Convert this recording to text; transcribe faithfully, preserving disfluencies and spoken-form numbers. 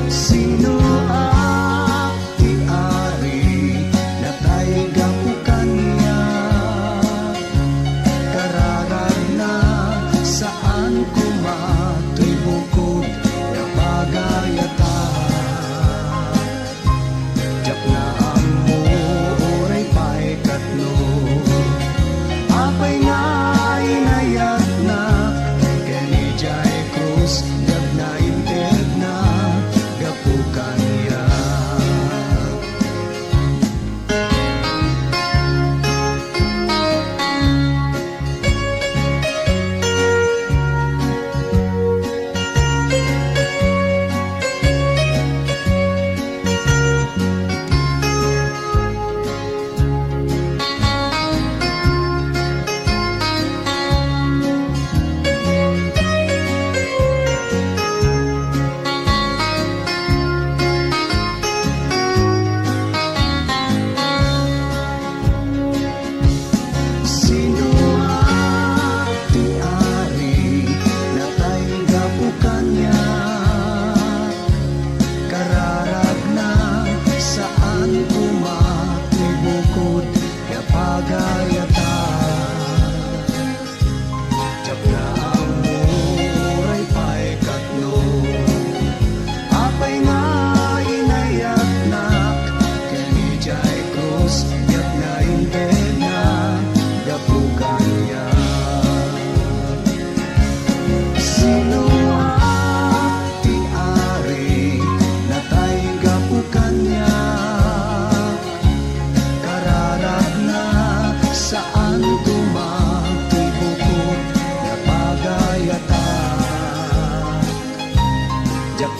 Sinoak ti Ari, natay gapu kaniak. Kararagna, saan koma toy bukod nga pagayatak. Diak na ammo uray pay katno. Apay nga inayatnak ken idiay krus, diak na intedna gapu kaniak. Sinoak ti Ari, natay gapu kaniak. Kararagna, saan koma ti bukod nga pagayatak. Diak na ammo uray pay katno. Apay nga inayatnak ken idiay krus, diak na intedna gapu kaniak. Sinoak ti Ari, natay gapu kaniak. Kararagna, saan koma toy bukod nga pagayatak. Diak